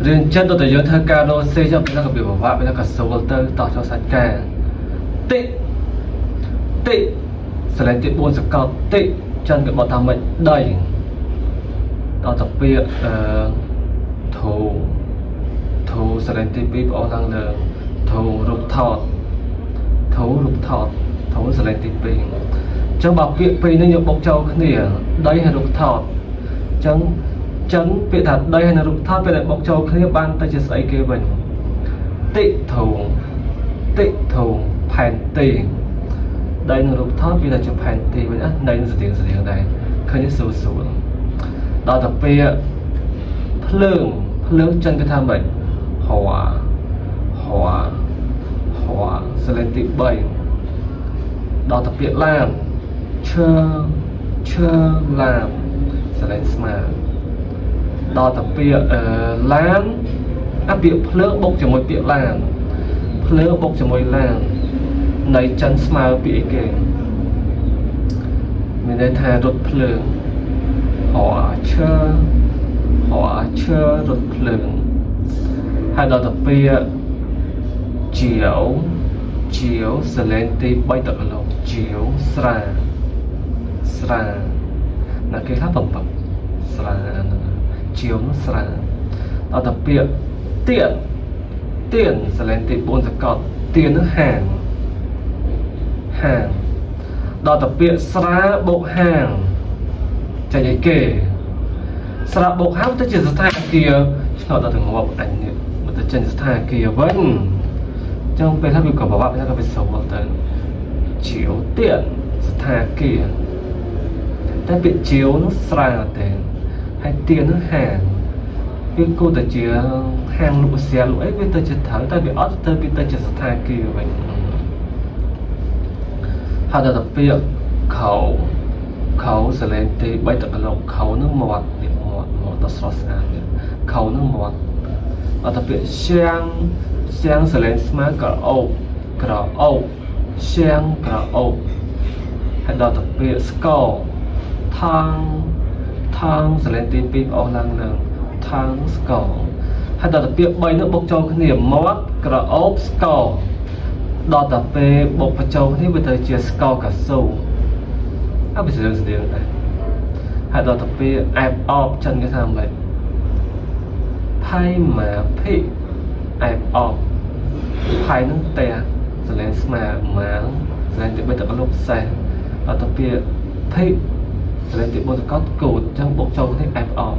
រៀនចិនទៅតែយើងធ្វើការរកស៊ីចុះពេលហ្នឹងក៏វាពិបាកពេលហ្នឹងក៏ស្រួលទៅតោះចូលសាច់ការតិតិសលេងទី4សកលតិចិនគេបត់ថាម៉េចដីដល់ទៅពាក្យអឺធូធូសលេងទី2ប្អូនឡើងលើធូរូបថតធូរូបថតធូសលេងទី2អញ្ចឹងបើពាក្យពីរនេះយកបុកចូលគ្នាដីហើយរូបថតអញ្ចឹងចិនពាក្យថាដីហើយនឹងរូបថតពេលដែលបុកចូលគ្នាបានទៅជាស្អីគេវិញតិធូតិធូផែនទីដីនឹងរូបថតវាទៅជាផែនទីវិញណាដីនឹងស្តៀងស្តៀងដែរឃើញទេស្រួលស្រួលដល់ទៅពាក្យភ្លើងភ្លើងចិនគេថាម៉េចហួហួហួសលេងទី3ដល់ទៅពាក្យឡានឈើឈើឡានសលេងស្មើដល់ទៅពាក្យអឺឡានអាពាក្យភ្លើងបុកជាមួយពាក្យឡានភ្លើងបុកជាមួយឡាននៃចិនស្មើពាក្យអីគេមានន័យថារថភ្លើងហោឈើហោឈើរថភ្លើងហើយដល់ទៅពាក្យជាវជាវសលេងទី3តកឡុកជាវស្រាស្រាណាគេថាបំពឹកស្រាហ្នឹងជាវនោះស្រាដល់ទៅពាក្យទៀនទៀនសលេងទី4សកលទៀននោះហាងហាងដល់ទៅពាក្យស្រាបូកហាងចេញអីគេស្រាបូកហាងទៅជាស្ថាគារឆ្នោតដល់ទៅងាប់អញនេះមកទៅចេញស្ថាគារវិញចឹងពេលហ្នឹងវាក៏ពិបាកពេលហ្នឹងក៏វាស្រួលទៅជាវទៀនស្ថាគារតែពាក្យជាវនោះស្រាទេហើយទៀននោះហាងវាគួរតែជាហាងលក់ស្រាលក់អីវាទៅជាត្រូវតែវាអត់ទៅវាទៅជាស្ថាគារវិញហើយដល់ទៅពាក្យខោខោសលេងទី3តកឡុកខោនឹងមាត់នេះមាត់មាត់ដល់ស្រស់ស្អាតនេះខោនឹងមាត់ដល់ទៅពាក្យសៀងសៀងសលេងស្មើក្រអូបក្រអូបសៀងក្រអូបហើយដល់ទៅពាក្យស្កថងថងសលេងទី2ប្អូនឡើងលើថងស្កហើយដល់ទៅពាក្យ3នោះបុកចូលគ្នាមាត់ក្រអូបស្កដល់តែពេលបុកបញ្ចូលគ្នាវាទៅជាស្ករកៅស៊ូអើវាស្តៀងស្តៀងដែរហើយដល់ទៅពេលអែបអបចិនគេថាម៉េចផៃម៉ាភិអែបអបផៃនឹងផ្ទះសលេងស្មើម៉ាសលេងទី3តកលុបសេះដល់ទៅពេលភិសលេងទី4តកតគូតអញ្ចឹងបុកចូលគ្នាអែបអប